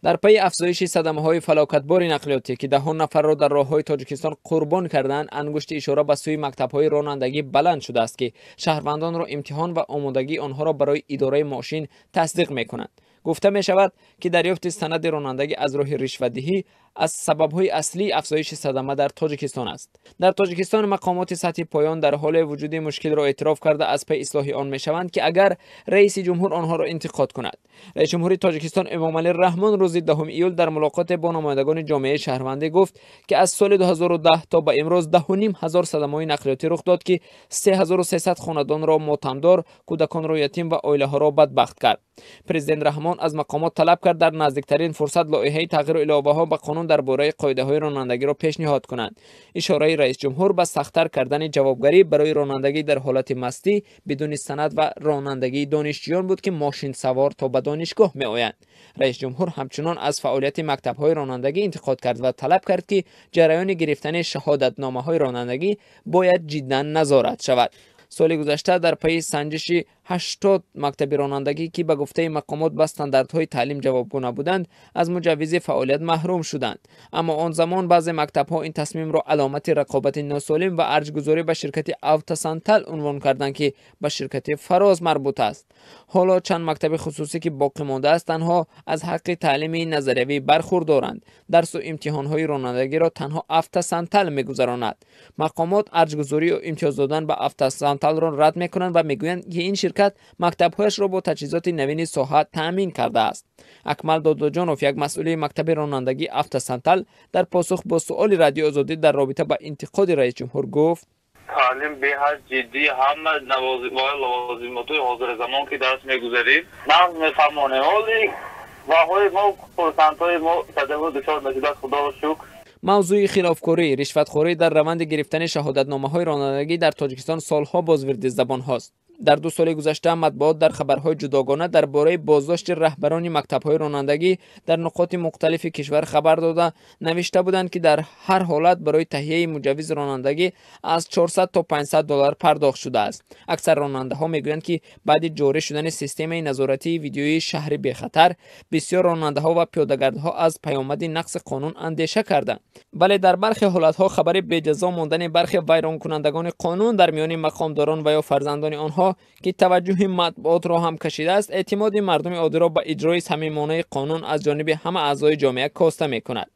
Дар пайи афзоиши садамаҳои фалокатбори нақлиётӣ, ки даҳон нафарро дар роҳҳои Тоҷикистон қурбон карданд, ангушти ишора ба сӯи мактабҳои ронандагӣ баланд шудааст, ки шаҳрвандонро имтиҳон ва омодагии онҳоро барои идораи мошин тасдиқ мекунанд. Гуфта мешавад, ки дарёфти санади ронандагӣ аз роҳи ришватдиҳӣ аз сабабҳои аслии афзоиши садама дар Тоҷикистон аст. Дар Тоҷикистон мақомоти сатҳи поён дар ҳоле вуҷуди мушкилро эътироф карда аз пай ислоҳи он мешаванд, ки агар раиси ҷумҳур онҳоро интиқод кунад. Раиси ҷумҳури Тоҷикистон Эмомалӣ Раҳмон рӯзи 10 июл дар мулоқоте бо намояндагони ҷомеаи шаҳрвандӣ гуфт, ки аз соли 2010 то ба имрӯз 10,5 ҳазор садамаҳои нақлиётӣ рух дод, ки 3300 хонадонро мотамдор, кӯдаконро ятим ва оилаҳоро бадбахт кард. Президент Раҳмон аз мақомот талаб кард, дар наздиктарин фурсат лоиҳаи тағйиру иловаҳо ба қонун дар бораи қоидаҳои ронандагиро пешниҳод кунанд. Ишораи раисҷумҳур ба сахттар кардани ҷавобгарӣ барои ронандагӣ дар ҳолати мастӣ, бидуни санад ва ронандагии донишҷӯён буд, ки мошинсавор то ба донишгоҳ меоянд. Раисҷумҳур ҳамчунон аз фаъолияти мактабҳои ронандагӣ интиқод кард ва талаб кард, ки ҷараёни гирифтани шаҳодатномаҳои ронандагӣ бояд ҷиддан назорат шавад. Соли гузашта дар пайи санҷиши 80 мактаби ронандагӣ, ки ба гуфтаи мақомот ба стандартҳои таълим ҷавобгӯ набуданд, аз муҷаввизи фаъолият маҳрум шуданд. Аммо он замон баъзе мактабҳо ин тасмимро аломати рақобати носолим ва арҷгузорӣ ба ширкати Автосантал унвон карданд, ки ба ширкати Фароз марбут аст. Ҳоло чанд мактаби хусусӣ, ки боқӣ мондааст, танҳо аз ҳаққи таълими назариявӣ бархурдоранд. Дарсу имтиҳонҳои ронандагиро танҳо Автосантал мегузаронад. Мақомот арҷгузорию имтиёз додан ба Автосанталро рад мекунанд ва мегӯянд, ки ин ширкат мактабҳояшро бо таҷҳизоти навини соҳа таъмин кардааст. Акмал Додоҷонов, як масъули мактаби ронандагии Автосантал, дар посух бо суоли Радиои Озодӣ дар робита ба интиқоди раисҷумҳур гуфт: Таълим беҳад ҷиддӣ, ҳама лавозимотҳои ҳозиразамон, ки дарс мегузарем, нағз мефаҳмонем. Ҳоли ваҳои мо, курсантҳои мо садаму дучор нашудааст, худоро шукр. Мавзӯи хилофкорӣ, ришватхорӣ дар раванди гирифтани шаҳодатномаҳои ронандагӣ дар Тоҷикистон солҳо боз вирди забонҳост. Дар 2 соли гузашта матбуот дар хабарҳои ҷудогона дар бораи боздошти раҳбарони мактабҳои ронандагӣ дар нуқоти мухталифи кишвар хабар дода, навишта буданд, ки дар ҳар ҳолат барои таҳияи муҷаввизи ронандагӣ аз 400 то 500 доллар пардохт шудааст. Аксар ронандаҳо мегӯянд, ки баъди ҷорӣ шудани системаи назоратии видеоии шаҳри бехатар бисёр ронандаҳо ва пиёдагардҳо аз паёмади нақси қонун андеша карданд. Вале дар бархе ҳолатҳо хабари беҷазо мондани бархе вайронкунандагони қонун дар миёни мақомдорон ва ё фарзандони онҳо, ки таваҷҷӯҳи матбуотро ҳам кашидааст, эътимоди мардуми оддиро ба иҷрои самимонаи қонун аз ҷониби ҳама аъзои ҷомеа коста мекунад.